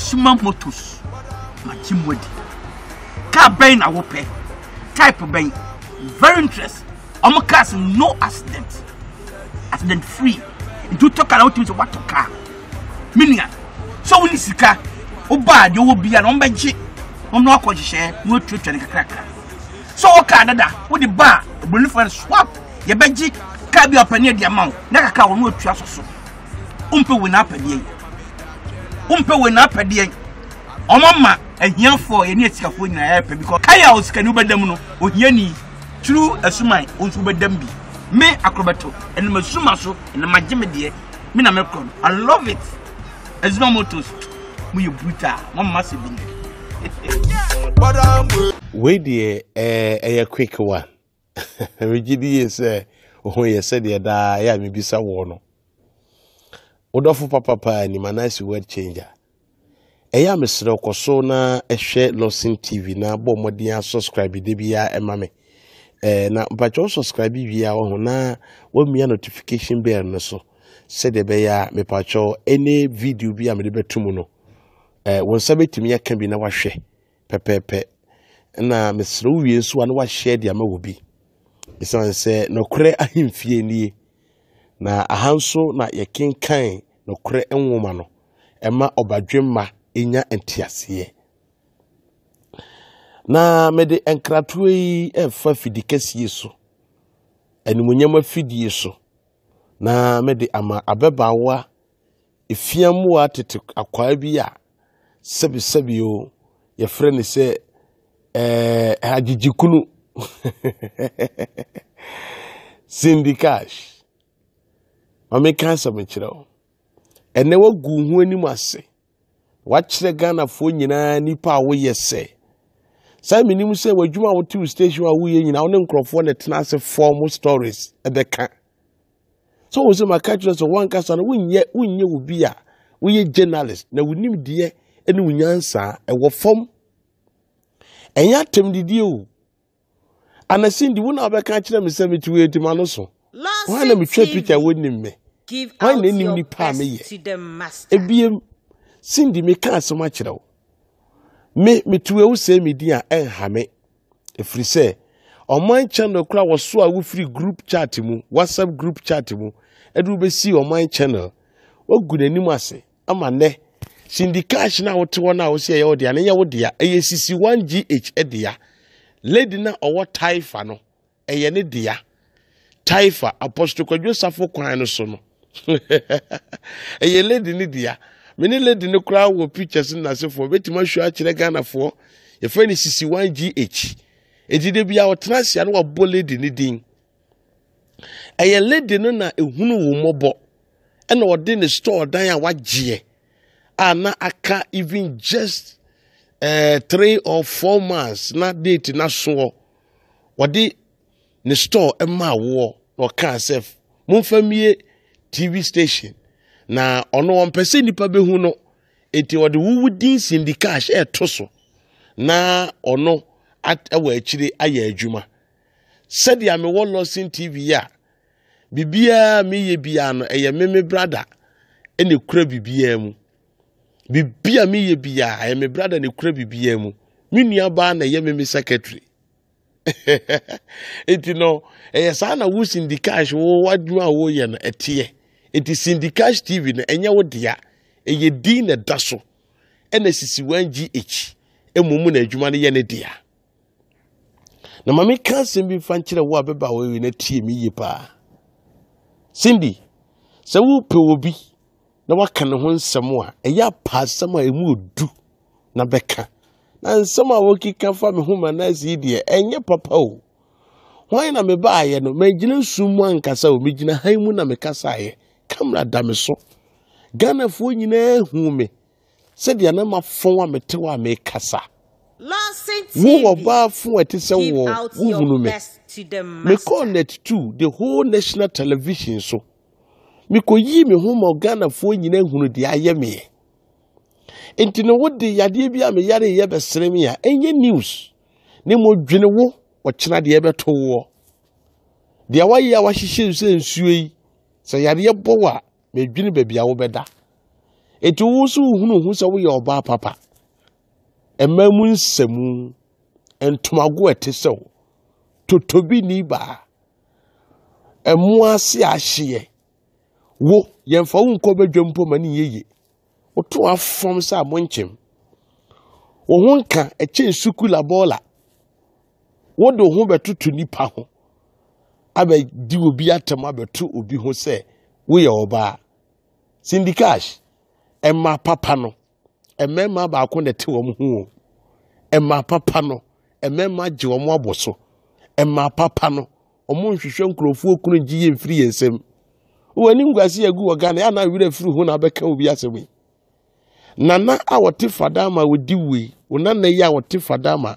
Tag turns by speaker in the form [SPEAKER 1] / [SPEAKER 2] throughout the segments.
[SPEAKER 1] Azuma Motors magye mu adi. Car bɛn na wopɛ? Type bɛn? Very interest. Ɔmo cars no accident. Accident free. Nti wotɔ car na wotumi sɛ woatɔ car. Me nua, sɛ wone sika, wobaa deɛ wowɔ bia na wɔbɛgye wɔn na wakɔ nhyehyɛɛ na watuatua ne kakrakra. Sɛ wowɔ car dada, wode ba a, oburoni frɛ no swap. Yɛbɛgye car bi a ɔpɛ ne yɛde ama wo na kakra wɔn atua so so. Wompɛ wei na apɛdeɛ yi. Wompɛ wei na apɛdeɛ yi. Wɔn ama ahiafoɔ yɛne asikafoɔ nyinaa yɛpɛ because kan a osikani wobɛda mu no ohiani turu asuman wo nso wobɛda mu bi. Me akorɔbɛto ɛnam asuma so ɛnam agye me deɛ me na mekorɔ no. I love it. Azuma Motors mo yɛ brutal mo mma sɛ bi nɛ.
[SPEAKER 2] Wei deɛ ɛyɛ quick one. Megye di yie sɛ wo ho yɛ sɛdeɛ daa ɛyɛ a mebisa woɔ no. Wo dɔfo papa paa nim anaasɛ word changer. Ɛyɛ a mesrɛ wo kɔ so na ɛhwɛ Lawson TV na bɔ mmɔden a subscribe da biara ɛma me. Eh, na mpakyɛ wo subscribe wie a wahu na wamia notification bell no so sɛdeɛ ɛbɛyɛ a mepakyɛ any video bi a mede bɛto mu no eh, wo nsa bɛtumi aka bi na wahwɛ. pɛpɛɛpɛ. Ɛna mesrɛ wo wie nso a na wahyɛ de ama wɔ bi. Ɛsiane sɛ nokorɛ ahemfie nie. Na aha nso na yɛkenkan nokorɛ nwoma no. Ɛma ɔbadwemma nya nteaseɛ. Na mede nkratoɔ yi ɛrefa fidi kɛseɛ so, animuonyam afidie so, na mede ama ababaawa efiammoa tete akwaa bi a sɛbisɛbi o, yɛfrɛ no sɛ ɛɛ agyegyekunu Cindy Cash. Ma menka asɛm nkyerɛ wo. Ɛnɛ woagu wo ho anim ase. Wakyerɛ Ghanafoɔ nyinaa nipa a woyɛ sɛ. Sɛ menim sɛ w'adwuma a wote wo station a woyɛ nyinaa wo ne nkurɔfoɔ na ɛtena ase form stories ɛbɛka. sɛ wɔn sɛ maka kyerɛ sɛ wankasa no wonyɛ wonyɛ obi a woyɛ journalist na wonim deɛ ne wo nyansa ɛwɔ fam ɛnyɛ atɛm didie o anasindi wo na wobɛka kyerɛ me sɛ mete wei nti ma no so wɔn na metwa picture wonim me wɔn na enim nipa a meyɛ ebiem sindi meka asɛm akyerɛ wo me mete wei wo sɛ me din a ɛnha me Ɛfiri sɛ, ɔman channel koraa wɔso a wofiri group chat mu, WhatsApp group chat mu, ɛde wobɛsi ɔman channel. Wagu n'anim ase ama nnɛ. Cindy Cash no a wote hɔ no a wosi ɛyɛ wo dea no nyɛ wo dea, ɛyɛ sisi 1GH dea. Lady no a ɔwɔ Taifa no, ɛyɛ ne dea. Taifa, Apostle Kwadwo Safo kwan no so no. ɛyɛ lady ne dea. Me ne lady no koraa wɔ pictures no n'asefoɔ. Bɛtumi ahwɛ akyerɛ Ghanafoɔ. Yɛfrɛ no sisi 1GH. Enti da bia ɔtena ase a na wabɔ lady ne din. Ɛyɛ lady no na ehunu wo mmɔbɔ. Ɛna ɔde ne store dan a wagyeɛ a na aka even just 3 or 4 months na date na soɔ. Wɔde ne store maa woɔ na ɔkaa sɛ momfa mmie tv station na ɔno ɔmpɛ sɛ nnipa bɛhu no enti ɔde wowo din Cindy Cash ɛɛto so na ɔno wɔ akyire ayɛ adwuma sɛdeɛ mewɔ Lawson TV a biribiara meyɛ biara no ɛyɛ me me brada ɛna ekura biribiara mu biribi a meyɛ biara ɛyɛ me brada na ekura biribiara mu me nua baa na ɛyɛ me me secretary nti no ɛyɛ saa na wo Cindy Cash wo w'adwuma a woyɛ no ɛteɛ nti Cindy Cash TV no ɛnyɛ wo dea ɛyɛ din na ɛda so ɛna sisi 1GH mmom na adwuma no yɛ ne dea na maame ka asɛm bi mfa nkyerɛ wo a bɛba wo na tie me yie paa Cindy sɛ wopɛ obi na waka ne ho nsɛm a ɛyɛ apa asɛm a ɛmu odu na bɛka na nsɛm a wɔkeka fa me ho ma no asi yi deɛ ɛnyɛ papa o hwan na mebaayɛ no magyina sum mu ankasa o megyina han mu na mekasaeɛ kamera da me so ghanafoɔ nyinaa hu me sɛdeɛ na mafɔn a mete hɔ a mekasa wo ɔbaa fo a ɛte sɛ wɔ wohunu me mekɔɔ net 2 the whole national television so mekɔyii me ho ma ghanafoɔ nyinaa hunu deɛ ayɛ meɛ nti no wode yadeɛ bi a meyare yɛ bɛsere me a ɛnyɛ news ne mo dwene wo ɔkyena deɛ ɛbɛto woɔ deɛ wayɛ a wahyehyɛ sɛ nsuo yi sɛ yadeɛ bɔ wo a medwene baabi a wobɛda. Eti wo nso wohunu ho sɛ woyɛ ɔbaa papa. Mmaa mu nsɛmu, ntomago a ɛte sɛ wo, totobi ni baa, ɛmo ase ahyeɛ. Wo, yɛmfa wo nkɔ badwa mpo ma ne nyɛ yie. Woto afam sɛ amonkyem. Wo ho nka ɛkyɛn sukuu abɔɔla. Wode wo ho bɛtoto nipa ho abɛdi obi atɛm abɛto obi ho sɛ woyɛ ɔbaa. Cindy Cash, mmaa papa no, mmarima baako na ɛte wɔn ho o. Mmaa papa no, mmarima gye wɔn abɔ so. Mmaa papa no, wɔn nhwehwɛ nkurɔfoɔ kunu ngye yɛn mfiri yɛn nsam. Wɔ anim guase agu wɔ Ghana, yɛn anaa werɛ afiri ho na abɛka obi asɛm yi. Nana a ɔte Fadama a ɔdi wui, wo nana yi a ɔte Fadama,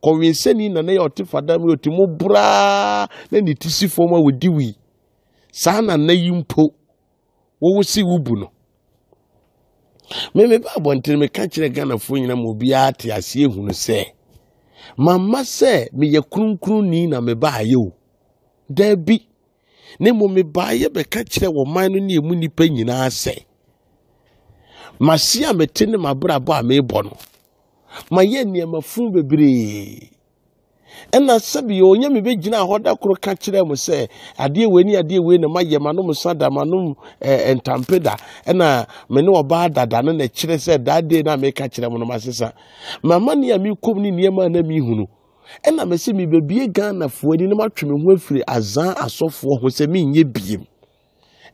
[SPEAKER 2] kɔwensani nana yi a ɔte Fadama yi ɔte mu boraa na ne ti si fam a ɔdi wui. Saa nana yi mpo, wowo se wobu no. Me meba abɔnten meka kyerɛ Ghanafoɔ nyina ma obiara te aseɛ hunu sɛ mamma sɛ meyɛ kronkronni na mebaayɛ o. Daabi. Na mmom mebaeɛ bɛka kyerɛɛ ɔman no ne emu nnipa nyinaa sɛ, M'ase a mete ne m'abrabɔ a merebɔ no, mayɛ nneɛma funu bebree. Ɛna sɛbi ɔnyɛ me bɛgyina hɔ da koro ka kyerɛɛ mo sɛ adeɛ wei ne adeɛ wei na mayɛ manom nsa da manom eh, ntampe da ɛna me ne ɔbaa dada no na ɛkyerɛ sɛ daa day no a meka kyerɛ mo no masesa mama ne a mekɔm ne nneɛma a na mehunu Ɛna mese mebɛbie Ghanafoɔ ani na matwe me ho afiri azan asɔfoɔ ho sɛ menyɛ biem.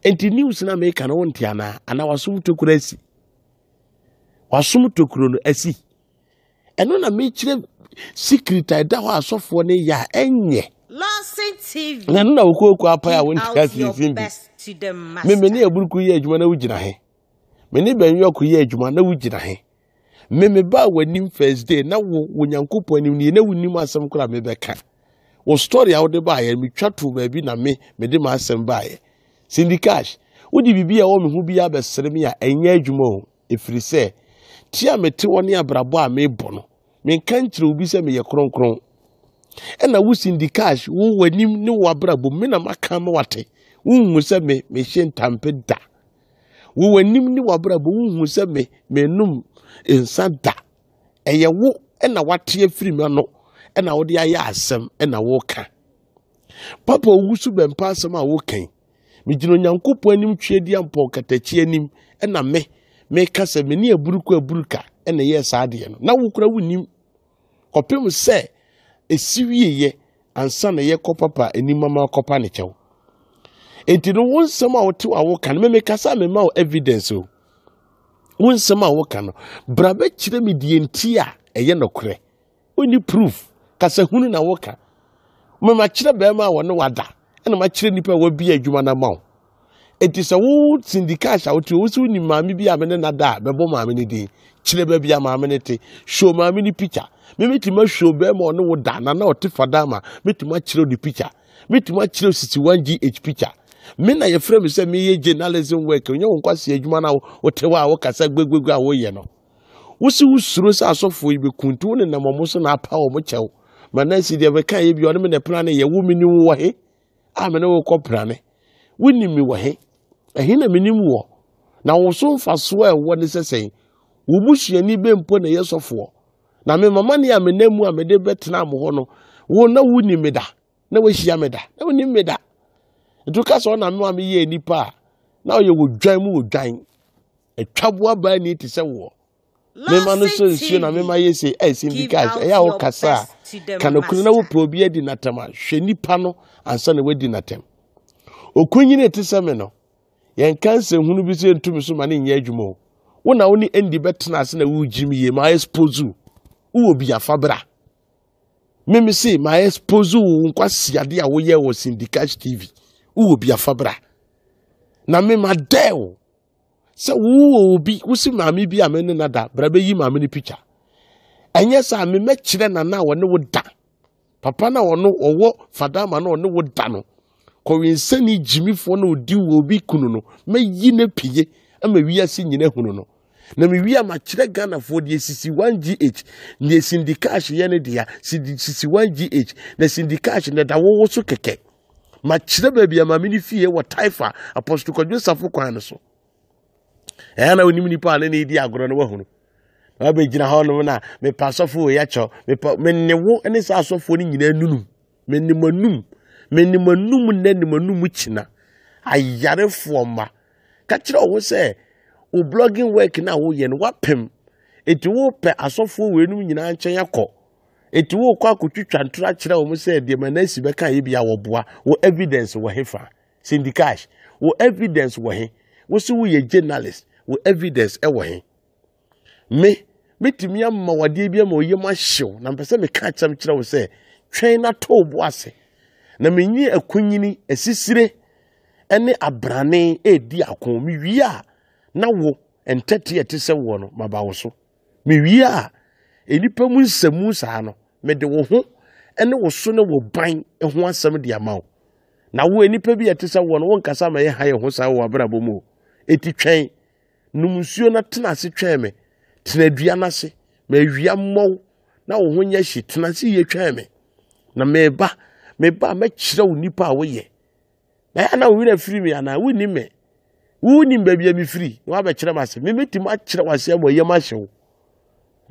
[SPEAKER 2] Nti news na meka no wonte anaa? Anaa wasom tokuro asi? Wasom tokuro no asi. Ɛno na mekyerɛ secret a ɛda hɔ asɔfoɔ no yɛ a ɛnyɛ. Na ɛno na wokooko apae a wonte aseɛ simbi. Me me ne aburuku yɛ adwuma na wogyina he. Me ne bɛnyɔko yɛ adwuma na wogyina he. Me mebaa w'anim first day na wo wɔ Nyankopɔn anim nie na wonim asɛm koraa mebɛka. Wo story a wode baeɛ metwa too baabi na me mede m'asɛm baeɛ. Cindy Cash, wode biribi a ɛwɔ me ho biara bɛsere me a ɛnyɛ adwuma o, ɛfiri sɛ ti a mete hɔ ne abrabɔ a mebɔ no menka nkyerɛ obi sɛ meyɛ kronkron. Ɛna wo Cindy Cash wo w'anim ne wo abrabɔ me na maka ma wate. Wonhu sɛ me mehyɛ ntampe da. Wo w'anim ne w'abrabɔ wohu sɛ me menom nsa da. Ɛyɛ wo na wate afiri m'ano na wode ayɛ asɛm na woka. Papa owu so bɛmpa asɛm a woka yi. Megyina Onyankopɔn anim tweadi ampɔn katakyi anim na me meka sɛ me ne aburuku aburuka na ɛyɛɛ saa adeɛ no. Na wo kora wonnim. Kɔpem sɛ ɛsi wieɛ ansa na yɛkɔ papa anim ama akɔpa ne kyɛw. Enti no wo nsɛm a wote a woka no me mekasa mema wo evidence o. Wo nsɛm a woka no bra bɛkyerɛ me deɛ nti a ɛyɛ nokorɛ. Wonni proof kasa hunu na woka. Mema kyerɛ bɛrima a wɔne wada ɛna makyerɛ nipa a wabie adwuma no ama wo. Enti sɛ wo Cindy Cash a wote wo sɛ wonim maame bi a me ne no da a bɛbɔ maame no din kyerɛ baabi a maame no te show maame no picture me metumi ashow bɛrima ɔne wo da na na ɔte fadama metumi akyerɛ ne picture metumi akyerɛ sisi 1gh picture me na yɛfrɛ me sɛ meyɛ journalism work nyɛ wo nkwasi adwuma no a wote hɔ a wokasa gbegbegbɛ a woyɛ no wosi wosuro sɛ asɔfoɔ yi bɛku nti wo nenam ɔmo so na apa ɔmo kyɛw ma nansi deɛ bɛka yɛ bi ɔne me na ɛpena ne yɛ wo menim wɔ he a me ne wo kɔ prane wonim me wɔ he ɛhe na menim wɔ na wo so mfasoɔ a ɛwɔ ne sɛ sɛn wo busuani bɛ mpo na ɛyɛ sɔfoɔ na me mama ne a menam mu a mede bɛtena mo hɔ no wo na wonim me da na woahyia me da na wonim me da nti woka sɛ ɔna me a meyɛ nipa a na ɔyɛ wɔ dwan mu wɔ dwan atwaboa baa ni te sɛ woɔ mema no sɔ nsuo na mema yɛ sei ɛyɛ sɛ bi ka ɛyɛ a wokasa a ka nokorɛ na wopɛ obi adi n'atɛm a hwɛ nipa no ansa na wadi n'atɛm okunyini te sɛ me no yɛnka nsɛnhunu bi sɛ ntumi so ma ne nyɛ adwuma o wo na wo ne Andy bɛtena ase na wogyim yie ma expose wowɔ bi afa bra meme se ma expose wo nkwasiade a woyɛ wɔ Cindy Cash TV wowɔ bi afa bra na mema dɛ o sɛ wowɔ obi wosi maame bi a me ne na da bra bɛyi maame no picture ɛnyɛ saa me mɛkyerɛ nana a wɔne wo da papa na ɔno ɔwɔ fadama na ɔne wo da no kɔwensani gyimifoɔ na ɔdi wɔ obi kunu no mɛyi no pie ama wiase nyina hunu no na mewie a makyerɛ ghanafoɔ deɛ sisi 1gh deɛ Cindy Cash yɛ ne dea sisi 1gh na Cindy Cash na ɛda wowo so kɛkɛ Makyerɛ baabi a maame no fie wɔ Taifa, Apostle Kwadwo Safo kwan no so. Ɛyɛ na onim nipa a ne ne di agorɔ no wahunu. Na wabɛgyina hɔ nom na mepa asɔfo wei akyɛw. Mepa me ne wo ne saa asɔfoɔ no nyinaa nunum. Me ne mo anum. Me ne mo anum nnɛ ne mo anum kyina. Ayarefoɔ mma. Ka kyerɛ wo ho sɛ wo blogging work no a woyɛ no wapem. Eti wopɛ asɔfoɔ weinom nyinaa nkyɛn akɔ. Eti wokɔ akɔtwitwa ntoro akyerɛ wɔn sɛ deɛ Manasi bɛka yɛ bi a wɔboa. Wo evidence wɔ he fa? Cindy Cash, wo evidence wɔ he? Wo se woyɛ journalist, wo evidence wɔ he? Me, metumi ama wo adeɛ bi ama wo yam ahyew na mpɛ sɛ meka akyɛm kyerɛ wo sɛ twɛn na to wo bo ase na menye akunyini, asisire ne abrane redi ako. Mewie a, na wo ntɛte a ɛte sɛ woɔ no maba wo so. Mewie a, nnipa mu nsɛmmu saa no, mede wo ho ne wo so ne wo ban ho asɛm de ama wo. Na wo nnipa bi a ɛte sɛ woɔ no, wonkasa ma yɛha yɛn ho saa wɔ w'abrabɔ mu o. Eti twɛn, nom nsuo na tena ase twɛn me. Tena dua no ase, ma awia mmɔ wo na wo ho nyɛ hye. Tena ase yie twɛn me. Na meba, meba a mɛkyerɛ wo nipa a woyɛ. Na yɛ na wo werɛ firi me anaa wonnim me. Wonim baabi a mefiri na woabɛkyerɛ me ase. Memɛtumi akyerɛ wo ase ama yam ahye wo.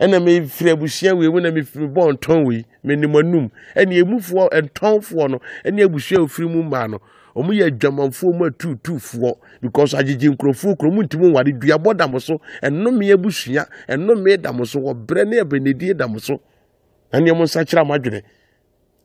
[SPEAKER 2] Ɛna mefiri abusua wei mu na mefiri bɔ ntɔn wei menim anum ɛne emufoɔ ntɔnfoɔ no ɛne abusua a ofiri mu mmaa no wɔn yɛ adwamanfoɔ mu atuutuufoɔ because agyegye nkurɔfoɔ kuro mu ntumi nware duabɔ da mo so ɛnome abusua ɛnome da mo so wɔbrɛ ne ɛbɛnedie da mo so ɛne mo nsa kyerɛ mo adwene.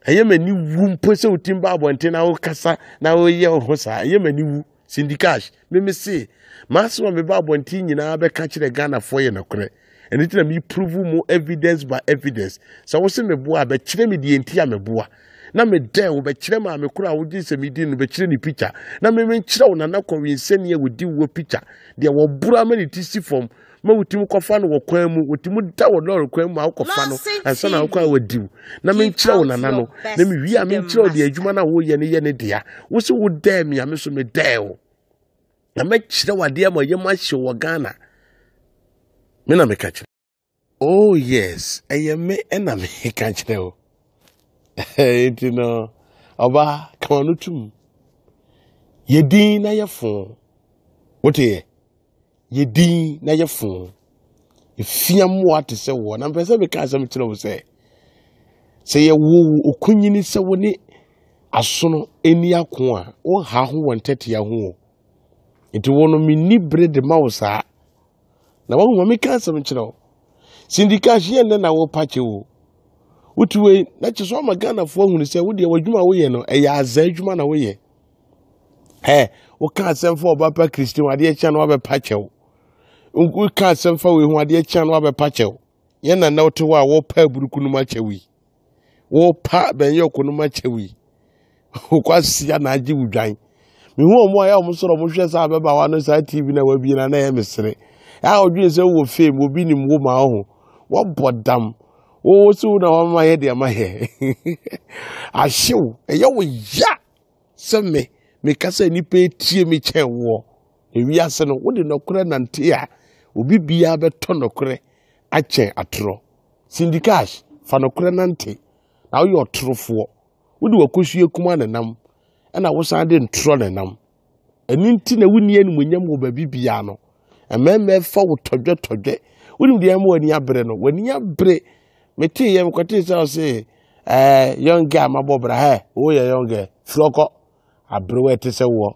[SPEAKER 2] Ɛyɛ m'ani wu mpo sɛ wotim ba abɔnten na wokasa na woyɛ wo ho saa. Ɛyɛ m'ani wu. Cindy Cash, me me se, m'asɛm a meba abɔnten nyinaa bɛka kyerɛ Ghanafoɔ yɛ nokorɛ. Ɛno nti na me prove mu evidence by evidence. Sɛ wo se meboa a, bɛkyerɛ me deɛ nti a meboa. Na me dɛn wo bɛkyerɛ maame koro a wogye sɛ medi no bɛkyerɛ ne picture. Na me menkyerɛ wo Nana Kɔwensani a wɔdi woɔ picture. Deɛ wɔboro ama ne ti si fam. ma wotumi kɔfa no wɔ kwan mu wotumi da wɔ lɔre kwan mu a wokɔfa no ansa na wokɔ a wadi wo na menkyerɛ wo nana no na mewie a menkyerɛ wo deɛ adwuma no a woyɛ no yɛ ne dea wo sɛ wodɛɛ me a me so medɛɛ wo na mɛkyerɛ wo adeɛ ma yam ahye wɔ Ghana me na meka kyerɛ oh yes ɛyɛ me ɛna meka kyerɛ wo nti no ɔba kama no tum yɛdin na yɛfo woteɛ Yɛ din na yɛ fo. Efia mmoa te sɛ woɔ. Na mpɛ sɛ meka asɛm kyerɛ wo sɛ, sɛ yɛwo wo okunyini sɛ wo ne asono ani ako a, wonha ho wɔ ntɛtea ho o. Nti wo no menni bere de ma wo saa. Na wahu ma meka asɛm kyerɛ wo. Cindy Cash yɛ nnɛ na wopa kyɛ o. Wotu wei na kyɛ so ama Ghanafoɔ ahunu sɛ wodeɛ w'adwuma a woyɛ no ɛyɛ azaa adwuma na woyɛ. Ɛ woka asɛm fa ɔba pa kristi ho adeɛ kyɛn no wabɛpa kyɛw. Woka asɛm fa wei ho adeɛ kyɛn no wabɛpa kyɛw. Yɛn na na wote hɔ a wɔpa aburuku no mu akyɛw yi. Wɔpa bɛnyɛ ɔko no mu akyɛw yi. Wokɔ asia na agye wo dwan. Mehu wɔn a yɛ wɔn sɔrɔ wɔn hwɛ saa abɛbaawa no saa TV na wabie na na ɛyɛ mesere. A ɔdwene sɛ wowɔ fame obi nim wo ma ɔho. Wɔbɔ dam. Wo so wo na wama yɛ deɛ ma yɛ. Ahyew ɛyɛ wo ya. Sɛ me, meka sɛ nnipa etie me kyɛn woɔ. Ewiase no, wode nɔkorɛ nante a, obi biara bɛtɔ nɔkorɛ akyɛn atorɔ. Cindy Cash, fa nɔkorɛ nante, na woyɛ ɔtorofoɔ. Wode w'akosua kuma ne nam, ɛna wosan de ntorɔ ne nam. Ɛno nti na wonni animuonyam wɔ baabi biara no. Mmarima fa wo tɔdwɛtɔdwɛ. Wonim deɛ ɛma w'ani abere no? W'ani abere. Metee yɛ mekɔtee sɛ ɔse ɛɛ young girl mabɔ bra hɛ woyɛ young girl firi ɔkɔ aberewa ɛte sɛ woɔ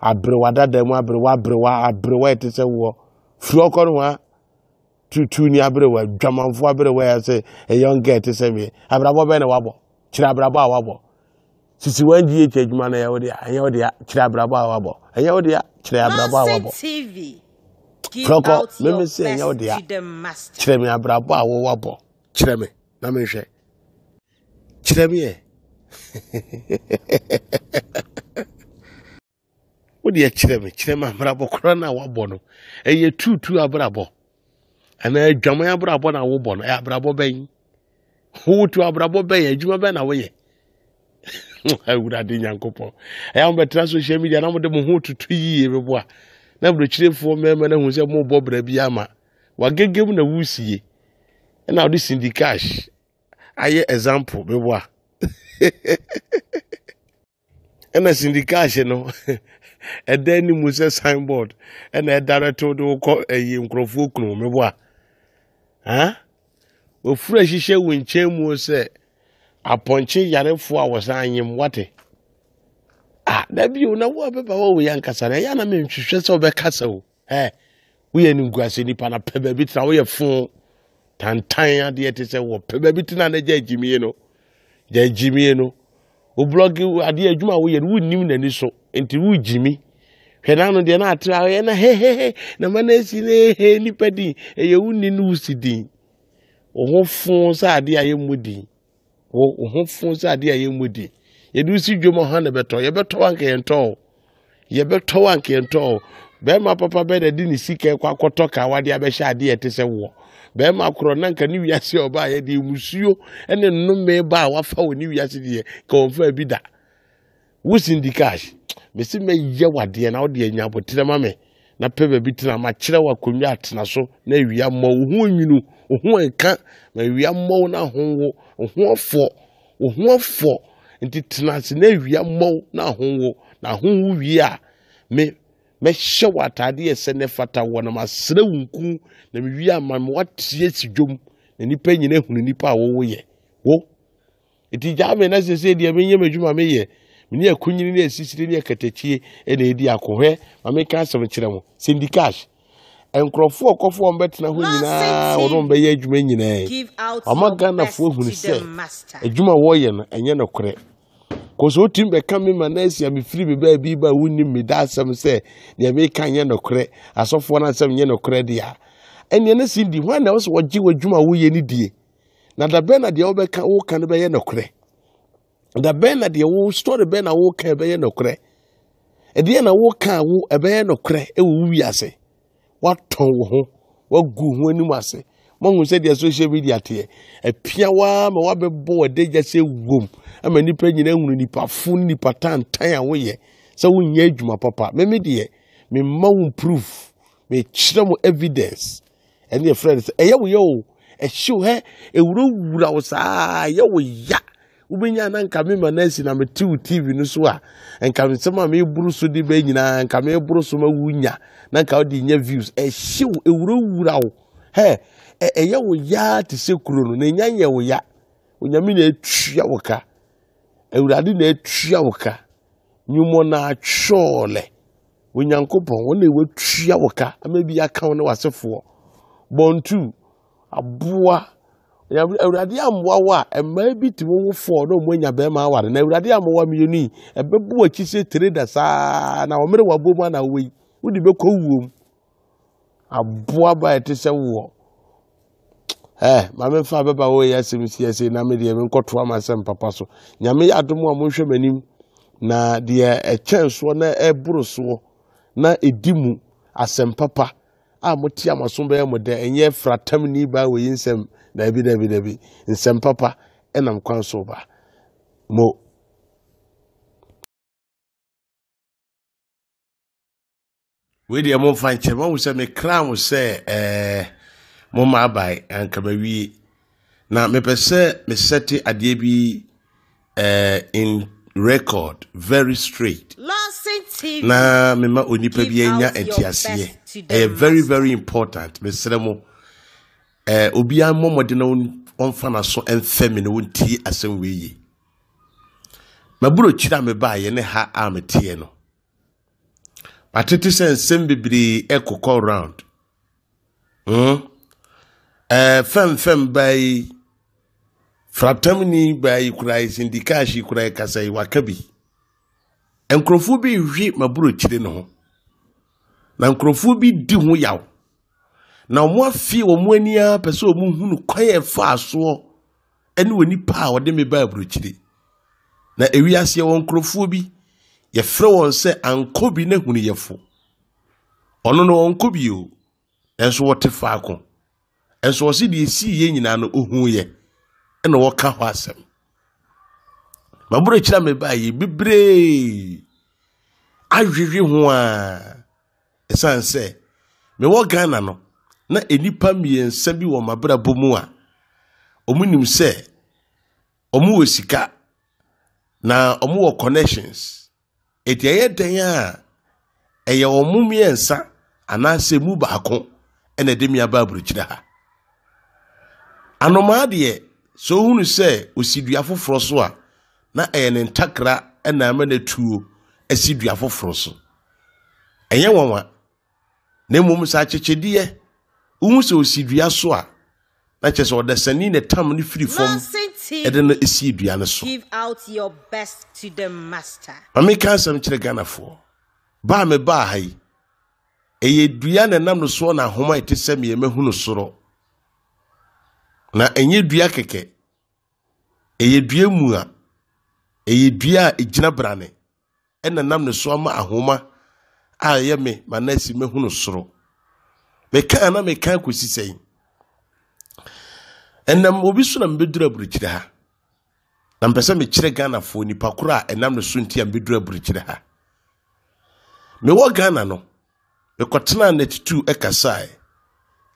[SPEAKER 2] aberewa dada mu aberewa aberewa aberewa ɛte sɛ woɔ firi ɔkɔ no ho a tutu ni aberewa dwamanfo aberewa yɛ sɛ young girl ɛte sɛ me abrabɔ bɛn na wabɔ kyerɛ abrabɔ a wabɔ sisi wɔn gye yɛ adwuma no ɛyɛ wo dea ɛnyɛ wo dea kyerɛ abrabɔ a wabɔ ɛnyɛ wo dea kyerɛ abrabɔ a wabɔ prɔkɔ meme sɛ ɛnyɛ wo dea kyerɛ me abrabɔ a wowɔ bɔ kyerɛ me na menhwɛ kyerɛ me ɛ Wo deɛ kyerɛ me, kyerɛ me abrabɔ korɔ no a wabɔ no. Ɛyɛ tuutu abrabɔ anaa adwaman abrabɔ na wobɔ no. Ɛyɛ abrabɔ bɛn? Wotu abrabɔ bɛn? Adwuma bɛn na woyɛ? Awurade Nyankopɔn. Ɛyɛ a mobɛtena social media na mode mo ho tutu yie bɛboa. Na aburokyirefoɔ mmarima no ahu sɛ mobɔ bra bi ama. Wagegem na wusie. Ɛna wode Cindy Cash ayɛ example bɛboa. ɛna Cindy Cash no. ɛda anim sɛ signboard ɛna ɛdirect de wokɔ ɛyi nkurɔfoɔ kunu meboa ha ofura hyehyɛ wo nkyɛn mu sɛ apɔnkye yarefoɔ a wɔsan anyem wate ah dabi o na wo a bɛba wɔ wo yɛ ankasa na ɛyɛ na menhwehwɛ sɛ wobɛkasa o ɛ woyɛ no nkuase nipa na pɛ baabi tena woyɛ fo tantan adeɛ te sɛ wɔ pɛ baabi tena na gya gyimie no gya gyimie no wo blɔge adeɛ adwuma a woyɛ no wonnim n'ani so nti wogyimi hwɛ n'ano deɛ na atra ɔyɛ na hehehe na ma no asi ne he nipa din ɛyɛ wo ni no wosi din wo ho fo sɛ adeɛ a yɛmmɔ din Wo wo ho fo sɛ adeɛ a yɛmmɔ din. Yɛde wo si dwom ɔha na ɛbɛtɔ. Yɛbɛtɔ wo anka yɛntɔ o. Yɛbɛtɔ wo anka yɛntɔ o. Bɛrima papa bɛyɛ na de ne sika kɔ akɔtɔ kaa wade abɛhyɛ adeɛ ɛte sɛ woɔ. Bɛrima korɔ na nka ne wiase a ɔbaa yɛ deɛ musuo ne nnome ba a wafa wɔ ne wiase deɛ ka ɔmfa bi da. Wo Cindy Cash, mese mɛyɛ wadeɛ na wode anya aboterɛ ma me na pɛ baabi tena makyerɛ wo akonnwa atena so na awia mmɔ wo ho nwunu wo ho nka ma awia mmɔ wo na ho wo wo ho afɔ wo ho afɔ nti tena ase na awia mmɔ wo na ho wo na ho wo wie a me mɛhyɛ wo ataadeɛ sɛ ne fata wɔ na masrɛ wo nku na mewie ama me wateɛ si dwom na nipa nyina hunu nipa a wɔwɔ yɛ wo Enti gyaa me na seesei deɛ menyɛ m'adwuma meyɛ. Me ne akunyini ne asisire ne akatakyie na ɛdi ako. Hwɛ, ma menka asɛm nkyerɛ mo. Cindy Cash, nkurɔfoɔ a ɔkɔfoɔ wɔn bɛtena hɔ nyinaa wɔn wɔn bɛyɛ adwuma nyinaa yi. Ɔma Ghanafoɔ hunu sɛ adwuma a wɔyɛ no ɛnyɛ nokorɛ. Kò sɛ wotumi bɛka me ma na asi a mefiri me baabi ba a wonnim me da asɛm sɛ deɛ meka nyɛ nokorɛ, asɔfoɔ no asɛm nyɛ nokorɛ deɛ a, ɛnneɛ na Cindy, hwan na ɛwɔ sɛ wɔgye w'adwuma a woyɛ no die? Na da bɛn na deɛ wobɛka woka no bɛyɛ nokorɛ? Da bɛn na deɛ wo story bɛn na woka ɛbɛyɛ nokorɛ? Ɛdeɛ na woka wo ɛbɛyɛ nokorɛ ɛwɔ wo wiase? Watɔn wo ho, wagu ho anim ase. Moahu sɛ deɛ social media teɛ. Apia waa ma wabɛbɔ w'adagya sɛ wom ama nnipa nyinaa hunu nipa fo ne nipa tantan a woyɛ sɛ wonyɛ adwuma papa. Meme deɛ, memma wo proof, mekyerɛ mo evidence. Ɛne yɛfrɛ no sɛ ɛyɛ wo yɛ o ɛhyew hɛ ɛwurawura wo saa ɛyɛ wo ya wobɛnya na nka me ma no asi na mete wo tv no so a nka nsɛm a meboro so de bɛ nyinaa nka meboro so ma wonya na nka wode nya views ɛhyew ɛwurawura wo hɛ ɛyɛ wo ya te sɛ kuro no na ɛnya nyɛ wo ya onyame na atua wo ka awurade na atua wo ka nwumɔ na atwɔɔlɛ Onyankopɔn, wo na watua wo ka ama bi aka wo ne w'asefoɔ. Bɔntu, aboa. Awurade ammoa wo a, mmaa bi tumi wo fɔɔ na wɔn anya bɛrima aware. Na Awurade ammoa mmienu yi, ɛbɛbu w'akyi sɛ tire da saa na wɔn mmerɛ wabɔ mu ana wɔ yi, wode bɛkɔ wuom. Aboa ba a ɛte sɛ woɔ. Ɛ maame nfa bɛba wɔ yɛ asɛm si ɛsɛ na me deɛ me nkɔtoa ma asɛm papa so. Nyame yɛ adom a monhwɛ m'anim na deɛ ɛkyɛn soɔ na ɛboro soɔ na ɛdi mu asɛm papa a mote amaso bɛyɛ mo dɛ ɛnyɛ fratam ni baa wɔ yi nsɛm daabi daabi daabi nsɛm papa ɛnam kwan so ba mo. Wei deɛ momfa nkyɛ mahu sɛ mekra mo sɛ ɛɛ mo mma abae anka mawie na mepɛ sɛ mesɛte adeɛ bi ɛɛ in record very straight na mema onipa bi anya nteaseɛ ɛyɛ very very important mesrɛ mo ɛɛ obiara mmɔ mmɔden na ɔmfa n'aso mfɛ me na ɔntie asɛm wei yie maburokyiri a mebaeɛ ne ha a meteɛ no Matete sɛ nsɛm bebree rekokɔ round. Hmm. Ɛɛ fɛmfɛm baa yi, fratamni baa yi koraa yi, Cindy Cash yi koraa yi kasa yi, waka bi. Nkurɔfoɔ bi rehwe m'aburokyire no ho. Na nkurɔfoɔ bi di ho yaw. Na wɔn afe wɔn ani ara pɛ sɛ wɔhunu kwan a ɛfaa soɔ ne onipa a ɔde me baa aburokyire. Na ewiase yɛwɔ nkurɔfoɔ bi, yɛfrɛ wɔn sɛ ankɔbi na hunuyɛfo. Ɔno no ɔnkɔ bi o, nanso wɔte faako. Nso ɔse deɛ esii yɛ nyinaa no ohuiɛ ɛna ɔka hɔ asɛm. M'aburokyire a mebaa yi bebree ahwehwe ho ara. Ɛsiane sɛ mewɔ Ghana no, na nnipa mmiɛnsa bi wɔ m'abrabɔ mu a wɔnim sɛ wɔwɔ sika na wɔwɔ connections. Enti ɛyɛ dɛn a Ɛyɛ wɔn mmiɛnsa anaasɛ mu baako na ɛde me aba aburokyire ha. Anomaa deɛ, sɛ ohunu sɛ osi dua foforɔ so a, na ɛyɛ ne ntakra na ama no atuo asi dua foforɔ so. Ɛnyɛ nwanwa, na mmom sɛ akyekyedeɛ, wohu sɛ osi dua so a, na kyerɛ sɛ ɔdasani na ɛtam no firi fam ɛde no si dua no so. Ma meka asɛm kyerɛ Ghanafoɔ. Ba a mebaa ha yi, ɛyɛ dua na ɛnam no soɔ na ahoma a ɛte sɛ meɛ mahunu soro. Na ɛnyɛ dua kɛkɛ, ɛyɛ dua mu a, ɛyɛ dua a ɛgyina brane ɛna nam ne so ama ahoma a ɛyɛ me ma na asi mahunu soro. Meka na meka kɔsi sɛn? Ɛnam obi so na mebɛduru aburokyire ha. Na mpɛ sɛ mekyerɛ Ghanafoɔ nipa koro a ɛnam ne so nti a mebɛduru aburokyire ha. Mewɔ Ghana no, mekɔtenaa net 2 ɛkasae.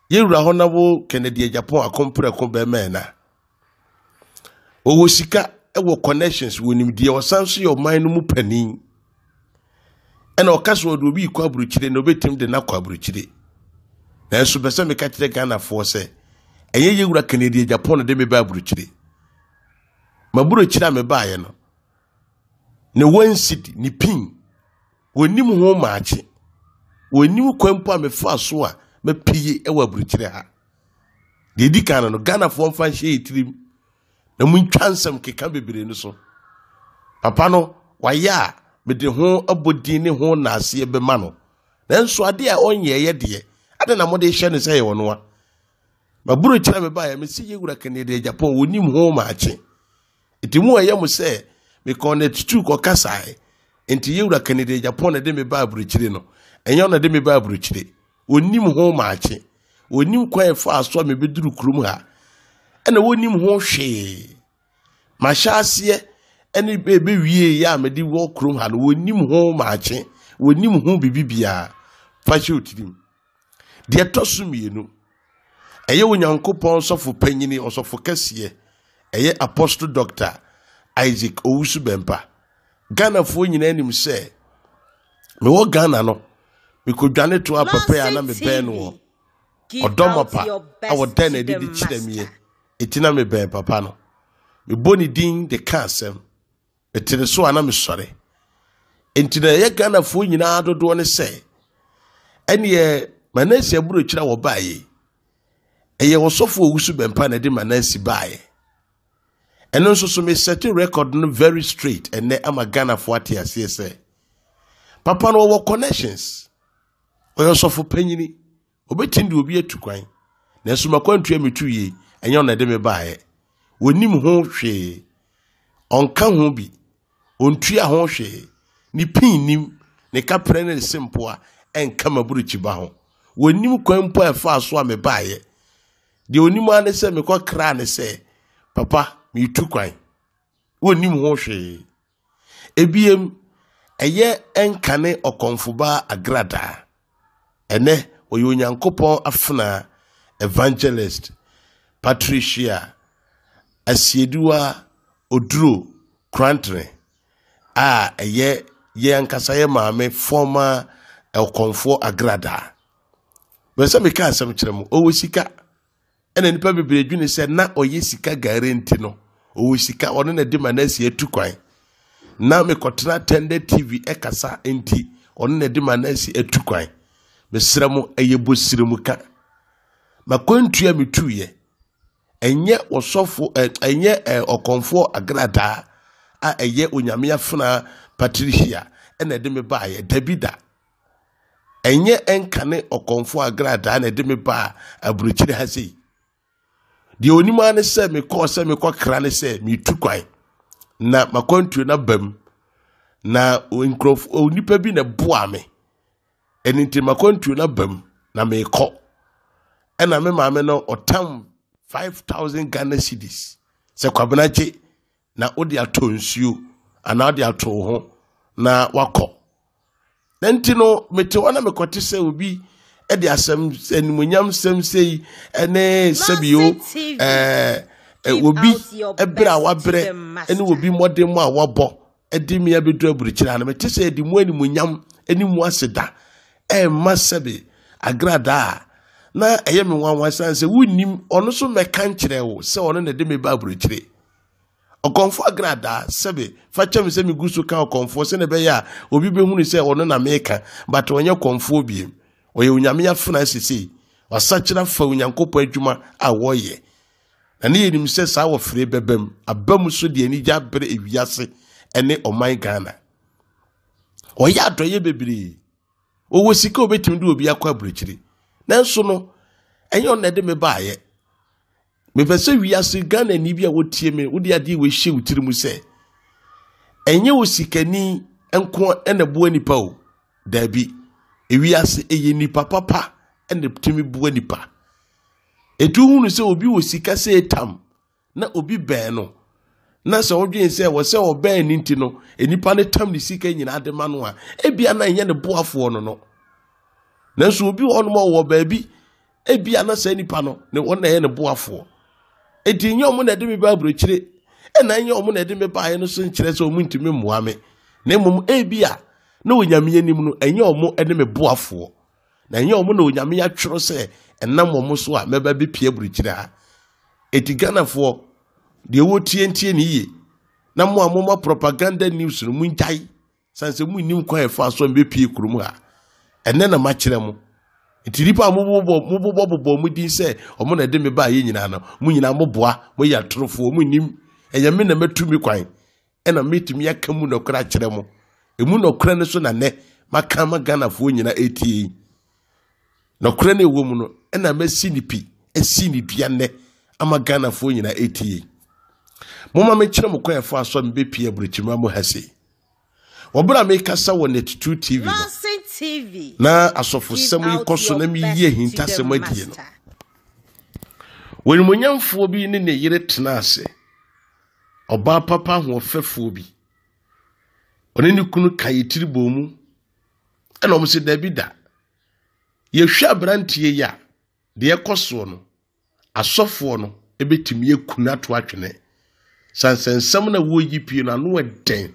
[SPEAKER 2] Yɛwura hɔ na wo Kennedy Agyapong akomprɛko bɛrima ɛna. Ɔwɔ sika, ɛwɔ connections, wɔ nimdeɛ, ɔsan nso yɛ ɔman no mu panin. Ɛna ɔka sɛ ɔde obi rekɔ aburokyire na ɔbɛtumi de no akɔ aburokyire. Nanso pɛ sɛ meka kyerɛ Ghanafoɔ sɛ ɛnyɛ yɛwura Kennedy Agyapong na de me ba aburokyire. M'aburokyire a mebaeɛ no, ne wansidi, ne pin, wɔnim ho maakye. Wɔnim kwan mpo a mefaa so a mapie wɔ aburokyire ha. Deɛ ɛdi kan no, Ghanafoɔ mfa nhyɛ yɛ tirim na montwa nsɛm keka bebree no so. Papa no, wayɛ a mede ho abɔdin ne ho naaseɛ bɛma no. Nanso adeɛ a ɔnyɛeɛ deɛ, adɛn na mode hyɛ no sɛ ɛyɛ ɔno a? M'aburokyire a mebaeɛ, mese yɛwura Kennedy Agyapong, wɔnim ho maakye. Nti mu ɛyɛ mo sɛ mekɔɔ net tu kɔkasae. Nti yɛwura Kennedy Agyapong na ɛde me baa aburokyire no. Ɛnyɛ ɔno na ɛde me baa aburokyire. Wɔnim ho maakye. Wɔnim kwan ɛfaa so a mebɛduru kurom ha. Ɛna wɔnim ho hwee. Mahyɛ aseɛ ɛne ɛbɛwie yɛ a mede wɔ kurom ha no, wɔnim ho maakye. Wɔnim ho biribi biara. Fa hyɛ wo tirim. Deɛ ɛtɔ so mmienu, ɛyɛ Onyankopɔn sɔfo panyini, ɔsɔfo kɛseɛ, ɛyɛ Apostle Doctor Isaac Owusu Bɛmpa. Ghanafoɔ nyinaa nim sɛ mewɔ Ghana no, mekɔdwane to a papa a na mebɛn no wɔ ɔdɔ mapa a wɔda no adi de kyerɛ meɛ, ɛti na mebɛn papa no. Mebɔ ne din de ka asɛm. Mete ne so a na mesɔre. Nti na ɛyɛ Ghanafoɔ nyinaa dodoɔ ne sɛ, ɛneɛ Manase aburokyire a wɔbaeɛ yi, ɛyɛ ɔsɔfo Owusu Bɛmpa na ɛde Manase baeɛ. Ɛno nso so mesɛte record no very straight ɛnɛ ama Ghanafoɔ ate aseɛ sɛ, papa no ɔwɔ connections, ɔyɛ ɔsɔfo panyini. Obetumi de obi atu kwan, nanso m'akwantu a mitu yi, ɛnyɛ ɔno na ɛde me baeɛ. Wɔnnim ho hwee. Ɔnka ho bi. Ɔntua ho hwee. Ne pin nnim. Ne kaprɛ ne ne sempoa ɛnka m'aburukyiba ho. Wɔnnim kwan mpo a ɛfaa so a mebaeɛ. Deɛ ɔnim ara ne sɛ mekɔkraa ne sɛ, papa, meretu kwan. Wɔnnim ho hwee. Ebiem, ɛyɛ ɛnkane ɔkɔmfobaa agradaa. Ɛnɛ, ɔyɛ Onyankopɔn afenaa Evangelist Patricia Asieduwa Oduro Korantene a ɛyɛ yɛn ankasa yɛ maame former ɔkɔmfoɔ agradaa. Bɛ sɛ meka asɛm kyerɛ mo, ɔwɔ sika. Ɛna nnipa bebree dwene sɛ na ɔyɛ sika gare nti no, ɔwɔ sika, ɔno na ɛde Manase atu kwan. Na mekɔtena Tɛndɛ TV ɛkasa nti, ɔno na ɛde Manase atu kwan. Mesrɛ mo, ɛyɛ bosiremka. Makwantu a metuiɛ, ɛnyɛ ɔsɔfo, ɛnyɛ ɔkɔmfoɔ agradaa a ɛyɛ Onyame afenaa Patricia ɛna ɛde me baeɛ, dabi da. Ɛnyɛ ɛnkane ɔkɔmfoɔ agradaa na ɛde me baa aburokyire ha sei. Deɛ onim ara ne sɛ mekɔɔ sɛ mekɔkra ne sɛ metu kwan na makwantuo no aba mu na nkurɔfoɔ onipa bi na ɛboa me ɛno nti makwantuo no aba mu na mekɔ ɛna me maame no ɔtam 5000 Ghana cedis sɛ Kwabena gye na wode atɔ nsuo anaa wode ato wo ho na wakɔ na nti no mete hɔ na mekɔte sɛ obi de asɛm animonyam sɛm sei ne sɛbio ɛɛ obi ɛbrɛ a wabrɛ ne obi mmɔden mu a wabɔ de me abɛduru aburukyire a na mete sɛ yɛde mu animonyam ne mu aseda. ɛrema sɛbe agradaa a, na ɛyɛ me nwanwa sane sɛ wonnim ɔno so mmɛka nkyerɛ wo sɛ ɔno na ɛde me ba aburokyire. Ɔkɔmfoɔ agradaa sɛbe fa kyɛ me sɛ megu so ka ɔkɔmfoɔ sɛdeɛ ɛbɛyɛ a obi bɛhunu sɛ ɔno na meka but ɔnyɛ kɔmfoɔ biem. Ɔyɛ onyame afena sesei. Wasakyera fa Onyankopɔn adwuma a wɔyɛ. Na ne yɛnim sɛ saa wɔfere bɛbam aba mu so de anigye abrɛ ewiase ne ɔman Ghana. Ɔyɛ adɔyɛ bebree. Ɔwɔ sika a obetumi de obi akɔ aburokyiri. Nanso no, ɛnyɛ ɔno na ɛde me baayɛ. Mepɛ sɛ wiase Ghanani bi a wotie me, wode adeɛ wei hyɛ wo tiri mu sɛ, ɛnyɛ osikani nko na ɛboa nipa o. Daabi. Ewiase ɛyɛ nipa papa na ɛtumi boa nipa. Etu hunu sɛ obi wɔ sika sɛ etam na obi bɛn no na sɛ wodwen sɛ wɔ sɛ ɔbɛn ne nti no nnipa no tam ne sika nyinaa de ma no a ebia na ɛnyɛ ne boafoɔ no no nanso obi wɔ hɔnom a ɔwɔ baabi ebia na saa nipa no ne wɔn na ɛyɛ ne boafoɔ eti nyɛ wɔn na ɛde me ba aburokyire ɛna nyɛ wɔn na ɛde me baeɛ no so nkyerɛ sɛ wɔn ntumi mmoa me na mmom ebia na onyame anim no ɛnyɛ wɔn ne me boafoɔ na ɛnyɛ wɔn na onyame atwerɛ sɛ ɛnam wɔn so a mɛba bɛpie aburokyire ha Eti Ghanafoɔ, deɛ wɔtie ntie ne yie. Na mo a moma propaganda news no mongyae. Sane sɛ monnim kwan ɛfa so a mbɛpie kurom ha. Ɛnɛ na makyerɛ mo. Nti nnipa a mobobɔ mobobɔ mo din sɛ ɔmo na ɛde me baayɛ nyinaa no, mo nyinaa moboa, moyɛ atorofoɔ, monnim. Ɛyɛ me na matu me kwan. ɛna mɛtumi aka mu nɔkorɛ akyerɛ mo ɛmu nɔkorɛ no so na nɛ maka ama ghanafoɔ nyina ɛtie yi nɔkorɛ no ɛwɔ mu no ɛna mɛsi ne pi asi ne dua nnɛ ama ghanafoɔ nyina ɛtie yi moma mekyerɛ mo kwan ɛfa so a mebɛpie aburokyima mu ha sei wɔberɛ a mekasa wɔ net2 tv no na asɔfosɛm yi kɔ so na meyi ahintasɛm adie no wɔnimonyamfoɔ bi ne ne yere tena ase Ɔbaa papa ahoɔfɛfoɔ bi. Ɔne ne kunu ka yɛ tiri bɔɔ mu. Ɛna wɔn sɛ dabi da. Yɛhwɛ aberanteɛ yi a, deɛ ɛkɔ soɔ no, asɔfoɔ no bɛtumi aku no ato atwene. Sansɛnsɛm na wɔreyi pie no ano ɛdɛn.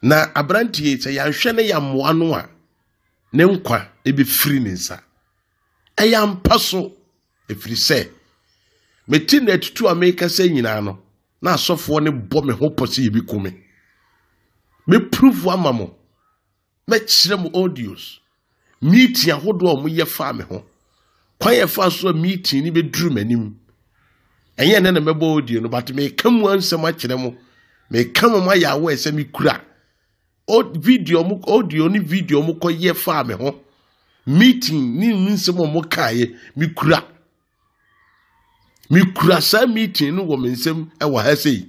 [SPEAKER 2] Na aberanteɛ yi sɛ yɛanhwɛ ne yɛammoa no a, ne nkwa bɛfiri ne nsa. Ɛyɛ ampa so. Ɛfiri sɛ, mete nna atutu a merekasa nyinaa no, na asɔfoɔ no bɔ me ho pɔ sɛ yɛbɛku me. Mɛpuruvu ama mo, mɛkyerɛ mo audios, meeting ahodoɔ a wɔyɛ faa me ho, kwan yɛ faa so a meeting no bɛduru m'anim. Ɛnyɛ ɛnɛ na mɛbɔ audio no, but meka mu ansɛm akyerɛ mo, meka mo mayɛ aware sɛ mekura video ɔmo audio ne video ɔmo kɔ yɛ faa me ho meeting ne mu nsɛm ɔmo kaeɛ mekura mekura saa meeting no wɔ me nsam ɛwɔ ha sei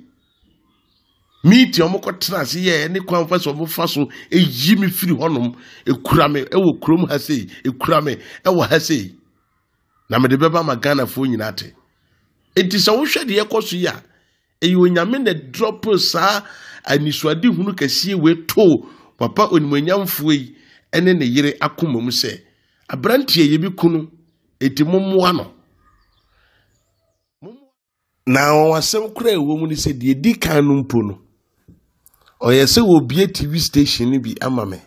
[SPEAKER 2] meeting ɔmo kɔ tena ase yɛ ne kwan fa so ɔmo fa so eyi me firi hɔnom ekura me ɛwɔ kurom ha sei ekura me ɛwɔ ha sei na mede bɛba ma ghanafoɔ nyinaa te eti sɛ wohwɛ deɛ ɛkɔ so yi a. Ɛyɛ Onyame na drɔpoo saa anisoadehunu kɛseɛ wei too papa onimuonyamfoɔ yi ne ne yere akoma mu sɛ, aberanteɛ yɛbɛku no, enti mommoa no. Na anwanwasɛm koraa a ɛwɔ mu ne sɛ deɛ ɛdi kan no mpo no, ɔyɛ sɛ wɔbie TV station no bi ama me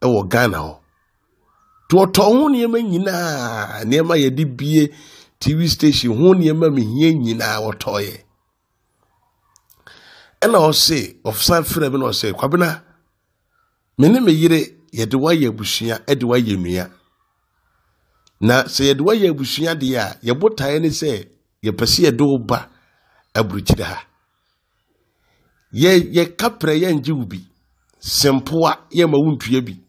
[SPEAKER 2] wɔ Ghana hɔ. Nti ɔtɔn ho nneɛma nyinaa, nneɛma a yɛde bie TV station ho nneɛma mehia nyinaa ɔtɔeɛ. Ɛna ɔse, ɔsan frɛ me na ɔse, Kwabena, me ne me yere yɛde wo ayɛ abusua de wo ayɛ nua. Na sɛ yɛde wo ayɛ abusua deɛ a, yɛ botaeɛ ne sɛ yɛpɛ sɛ yɛde wo ba aburukyire ha. Yɛ yɛka prɛ yɛngye wo bi. Sempoa yɛmma wo ntua bi.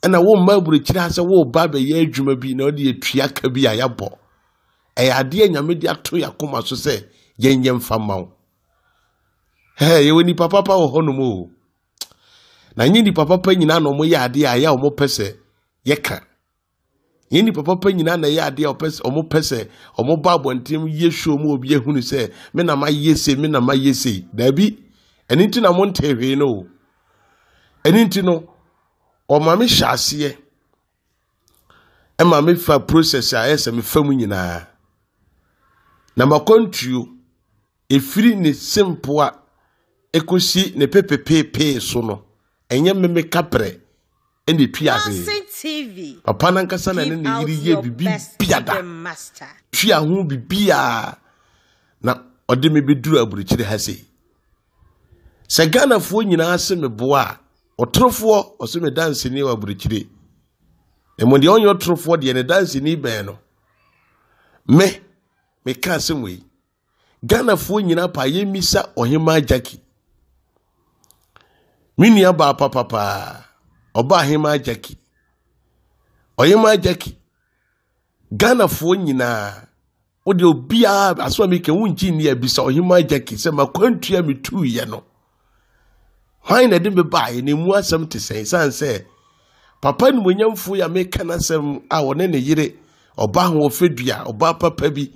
[SPEAKER 2] Ɛna womma aburokyire ha sɛ woreba abɛyɛ adwuma bi na wode atua ka bi a yɛabɔ. Ɛyɛ adeɛ a Nyame de ato yɛn akoma so sɛ yɛnyɛ mfa mma wo. Hɛ, yɛwɔ nipa papa wɔ hɔnom o. Na nyɛ nipa papa nyinaa na wɔyɛ adeɛ a ɛyɛ a wɔpɛ sɛ yɛka. Yɛn nipa papa nyinaa na ɛyɛ adeɛ a wɔpɛ sɛ wɔpɛ sɛ wɔba abɔnten yɛ show mu obi ahunu sɛ me na mayɛ sei me na mayɛ sei daabi ɛno nti na monte hwee no o ɛno nti no ɔma me hyɛ aseɛ ɛma me fa process a ɛyɛ sɛ mefa mu nyinaa na makwantuo ɛfiri ne sempoa ɛkɔsi ne pepepeepee so no ɛnyɛ me me kaprɛ. ɛna etua hwee. Papa nankasa na ne ne yere yɛ bibi biada. Tua ho bibiara na ɔde me bɛduru aburokyire ha sei. Sɛ Ghanafoɔ nyinaa se me boa a, ɔtorofoɔ ɔse me danseni wɔ aburokyire. Mmom deɛ ɔnyɛ ɔtorofoɔ deɛ ne danseni bɛn no. Me, meka asɛm wei. Ghanafoɔ nyinaa paa yɛmmisa Ɔhemaa Jackie. Me nua baa papapaa, ɔba Ahemaa Jackie. Ɔhemaa Jackie, Ghanafoɔ nyinaa, wode obiara asɛm a meka wongye nni a bisa Ɔhemaa Jackie sɛ makwantua metuiɛ no. Hwan na ɛde me baeɛ na emu asɛm te sɛn? Ɛsiane sɛ papa nimonyamfoɔ yi a meka n'asɛm a ɔne ne yere ɔbaa ahoɔfɛ dua, ɔbaa papa bi,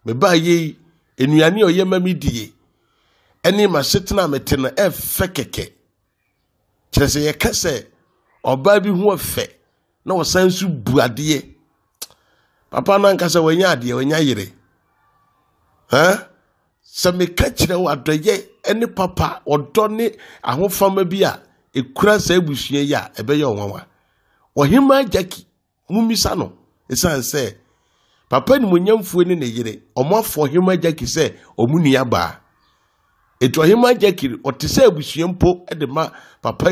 [SPEAKER 2] Mebaeɛ yi, nnuane a ɔyɛ ma me die ne m'asetena a mete no ɛfɛ kɛkɛ. Kyerɛ sɛ yɛka sɛ ɔbaa bi ho ɛfɛ na ɔsan nso bu adeɛ. Papa no ankasa wanya adeɛ, wanya yere. Huh? Sɛ meka kyerɛ wo adɔyɛ ne papa, ɔdɔ ne ahofama bi a ɛkura saa abusua yi a, ɛbɛyɛ ɔnwanwa. Ɔhemaa Jackie Mommisa no, ɛsiane sɛ papa animuonyamfoɔ ne ne yere, wɔn afɔ ɔhemmaa Jackie sɛ wɔn nua baa. Eti ɔhemmaa Jackie ɔte sɛ abusua mpo de ma papa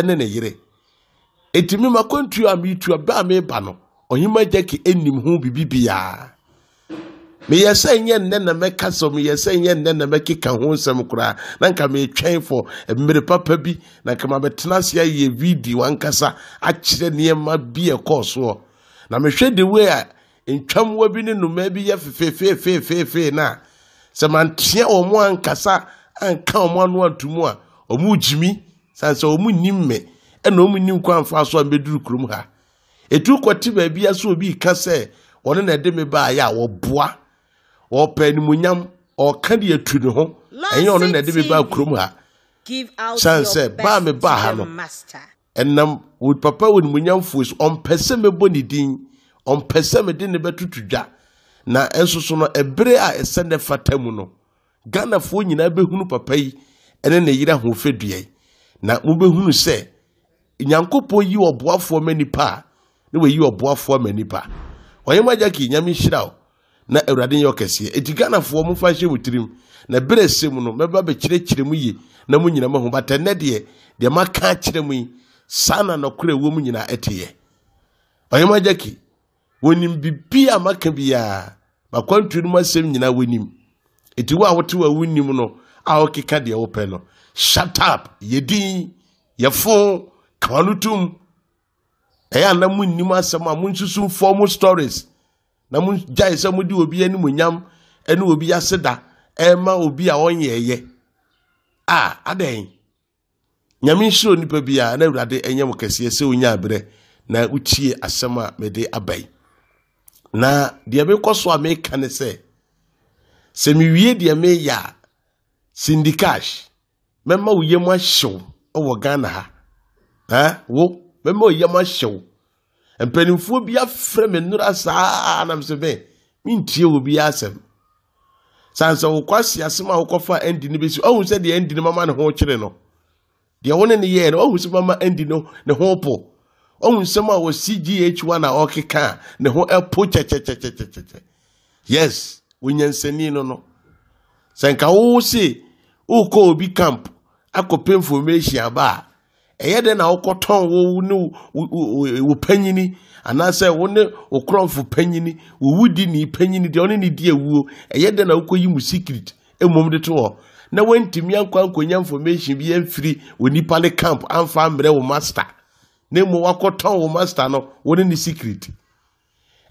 [SPEAKER 2] ne ne yere. Eti me makwantuo a metu a bɛ a meba no, ɔhemmaa Jackie nnim ho biribi biara. Meyɛ sɛ nyɛ nnɛ na mɛka sɛ meyɛ sɛ nyɛ nnɛ na mɛkeka ho nsɛm koraa na nka metwɛn fɔ mmere papa bi na nka mabɛtena ase ayɛ video ankasa akyerɛ nneɛma bi a ɛkɔɔ soɔ. Na mehwɛ the way a ntwamuwa bi ne nnomaa bi yɛ fefefefefefe no a, sɛ mantea wɔn ankasa anka wɔn ano anto mu a, wɔn gyimi sane sɛ wɔn nnim me ɛna wɔn nnim kwan fa so a mbɛduru kurom ha. Ɛtu kɔte baabi a sɛ obi reka sɛ ɔno na ɛde me baeɛ a, ɔboa. Ɔpɛ animuonyam, ɔka de atu ne ho. Ɛnyɛ ɔno na ɛde me baa kurom ha. Sane sɛ baa me baa ha no, ɛnam wo papa onimuonyamfoɔ so, ɔmpɛ sɛ mɛbɔ ne din, ɔmpɛ sɛ mede ne bɛtoto dwa. Na nso so no, ɛbere a ɛsɛ ne fata mu no, Ghanafoɔ nyinaa bɛhunu papa yi ne ne yere ahoɔfɛdua yi. Na mobɛhunu sɛ Nyankopɔn yi ɔboafoɔ ma nipa a, na wayi ɔboafoɔ ama nipa. Ɔhema Jackie, Nyame nhyira wo na Awurade nyɛ ɔkɛseɛ. Enti Ghanafoɔ momfa nhyɛ mo tirim na berɛ ɛsɛ mu no mɛba bɛkyerɛkyerɛ mu yie na mo nyina moahu. But ɛnnɛ deɛ, deɛ maka akyerɛ mo yi, saa na nɔkorɛ ɛwɔ mu nyinaa ɛteɛ. Ɔhema Jackie, Wɔnim biribi a maka biara. M'akwantuo no mu asɛm nyinaa wɔnim. Enti wo a wote hɔ a wonnim no a wokeka deɛ wopɛ no, shut up, yɛ din, yɛ fo, ka w'ano tom. Ɛyɛ a na monnim asɛm a monsusu mfɔ mo stories na mogyae sɛ mode obi animuonyam ne obi aseda ɛma obi a ɔnyɛɛyɛ. A adɛn? Nyame nhyira onipa biara na Awurade ɛnyɛ mo kɛseɛ sɛ onyaa berɛ na wotie asɛm a mede aba yi. Na deɛ mekɔ so a meka ne sɛ, sɛ mewie deɛ meyɛ a, Cindy Cash, mɛma wo yam ahyew wɔ Ghana ha. Ha? Wo, mɛma wo yam ahyew. Mpanimfoɔ bi afrɛ me nnora saa na mesɛ me, mentie wɔ bi asɛm. San sɛ wokɔ ase asɛm a wokɔfa Andy no bɛsi, ɔhu sɛ deɛ Andy no mama ne ho kyere no. Deɛ wo ne no yɛɛ no, ɔhu sɛ mama Andy no ne ho po. Ɔhu nsɛm a wɔ CGH1 a ɔkeka a ne ho ɛpo kyɛkyɛkyɛkyɛkyɛ. Yes, onyansani no no. Sɛ nka wo se wokɔ obi camp akɔpɛ information aba a, Ɛyɛ dɛn na wokɔtɔn wo ne wo panyini anaasɛ wo ne wo korɔmfo panyini, wo wudini panyini deɛ ɔne ne di awuo, ɛyɛ dɛn na wokɔyi mu secret mmom de to hɔ na woantumi ankɔ ankɔnya information bi amfiri onipa ne camp amfa ammrɛ wo master na mmom wakɔtɔn wo master no wo ne ne secret.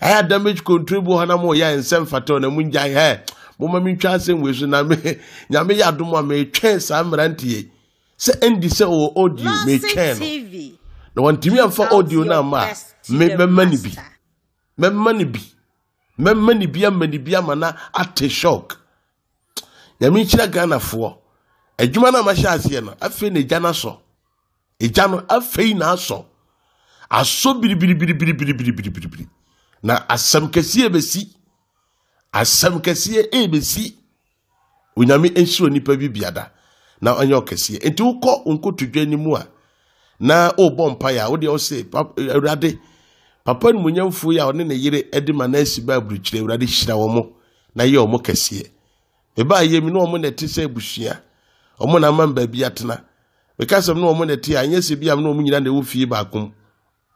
[SPEAKER 2] Ɛyɛ damage control bi wɔ hɔ na mo yɛ nsɛm fata na mo ngyae hɛ mo ma mentwa asɛm wei so na me nyame yɛ adom a metwɛn saa mmeranteɛ yi sɛ ɛndi sɛ ɔwɔ audio metwɛn no na wɔntumi amfa audio no amma a me mɛma no bi mɛma no bi mɛma no bi ama no bi ama na ate shock nyame nhyira ghanafoɔ adwuma no a mahyɛ aseɛ no afei na agya no asɔ Egya no afei na asɔ. Asɔ biribiribiribiribiribiribiri. Na asɛm kɛseɛ bɛsi. Asɛm kɛseɛ ɛbɛsi. Onyame nhyira onipa bi biada na ɔnyɛ ɔkɛseɛ. Nti wokɔ nkotodwe no mu a, Na ɔrebɔ mpaeɛ a, wodeɛ ɔse, Awurade, papa animuonyamfoɔ yi a ɔne ne yere de ma no asi ba aburukyire, Awurade hyira wɔn na yɛ wɔn kɛseɛ. Mebaa yɛ mi ne wɔn na ɛte sɛ abusua. Wɔn na ama me baabi atena. Meka sɛ me ne wɔn na ɛte a, ɛnyɛ sɛ bi a me ne wɔn nyinaa na ɛwɔ fie baako mu.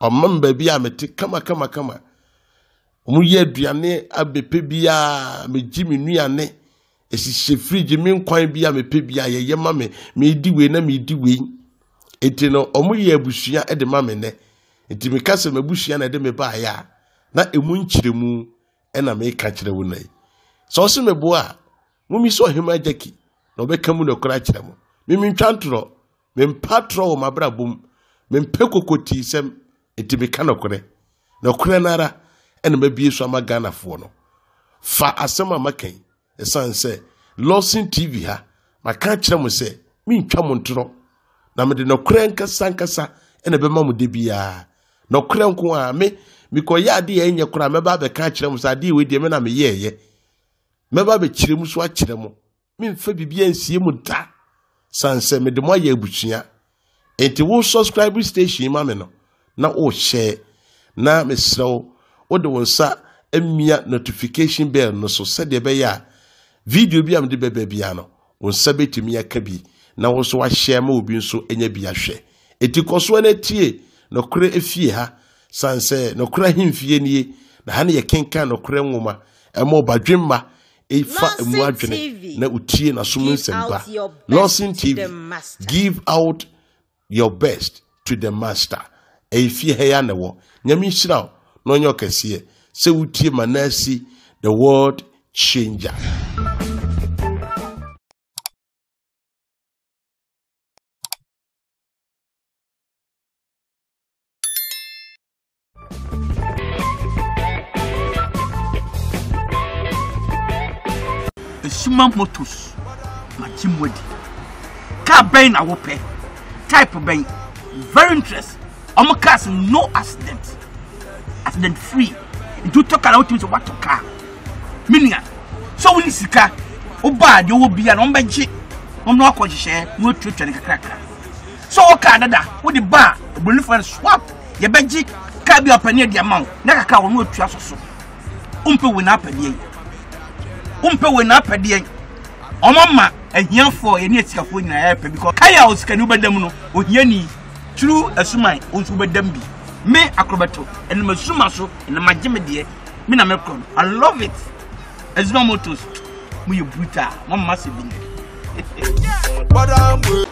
[SPEAKER 2] Ɔma me baabi a mete kama kama kama. Wɔyɛ aduane a mepɛ biara, megye me nnuane, ɛhyehyɛ fridge me nkwan bi a mepɛ biara yɛyɛ ma me. Medi wei na medi wei. Enti no, wɔyɛ abusua de ma me nnɛ. Enti meka sɛ m'abusua na ɛde me baeɛ a, na ɛmu nkyerɛmu na meka kyerɛ wo nnɛ yi. Sɛ ɔse meboa a, mommisa Ɔhemmaa Jackie na ɔbɛka mu nokorɛ akyerɛ mo. Me mentwa ntorɔ. Mempɛ atorɔ wɔ m'abrabɔ mu. Mempɛ kokotiisɛm, enti meka nɔkorɛ. Nɔkorɛ no ara na mabie so ama Ghanafoɔ no. Fa asɛm a maka yi, ɛsiane sɛ Lawson TV ha, maka akyerɛ mo sɛ mentwa mo ntorɔ, na mede nɔkorɛ ankasa ankasa na ɛbɛma mo da biara. Nɔkorɛ nko ara, me, mekɔyɛ adeɛ a ɛnyɛ koraa mɛba abɛka akyerɛ mo sɛ adeɛ wei deɛ me na meyɛɛyɛ. Mɛba abɛkyerɛ mu so akyerɛ mo. Memfa biribiara nsie mo da, sane sɛ mede mo ayɛ abusua. Enti wo subscribe station yi ma me no, na wo share, na mesrɛ wo, wode wo nsa amia notification bell no so sɛdeɛ ɛbɛyɛ a video bi a mede bɛba biara no, wo nsa bɛtumi aka bi na wo nso wahyɛ ma obi nso anya bi ahwɛ. Enti kɔ so na tie Nokorɛ efie ha, sane sɛ Nokorɛ ahemfie nie, na ha ne yɛkenkan Nokorɛ nwoma, ɛma ɔbadwemma fa emu adwene na otie n'asom nsɛmpa. Lawson TV, give out your best to the master. Ɛyɛ fie ha yi na ɛwɔ. Nyame nhyira wo na ɔnyɛ ɔkɛseɛ sɛ wotie Manasi the world changer.
[SPEAKER 1] Esuma Motors magye mu adi. Car bɛn na wopɛ? Type bɛn? Very interest. Ɔmo cars no accident. Accident free. Nti wotɔ car na wotumi sɛ woatɔ car. Me nua, sɛ wone sika, wobaa deɛ wowɔ bia na wɔbɛgye wɔn na wakɔ nhyehyɛɛ na watuatua ne kakrakra. Sɛ wowɔ car dada, wode ba a, oburoni frɛ no swap. Yɛbɛgye kaa bi a ɔpɛ ne adi ama wo na kakra wɔn atua so so. Wompɛ wei na apɛdeɛ yi. Wompɛ wei na apɛdeɛ yi. Wɔn ama ahiafoɔ yɛne asikafoɔ nyinaa yɛpɛ bi kɔ. Kae a osikani wobɛda mu no, ohiani turu asuman wo nso wobɛda mu bi. Me akorɔbɛto ɛnam asuma so ɛnam agye me deɛ me na mekorɔ no. I love it. Azuma Motors mo yɛ brutal mo mma sɛ bi nɛ.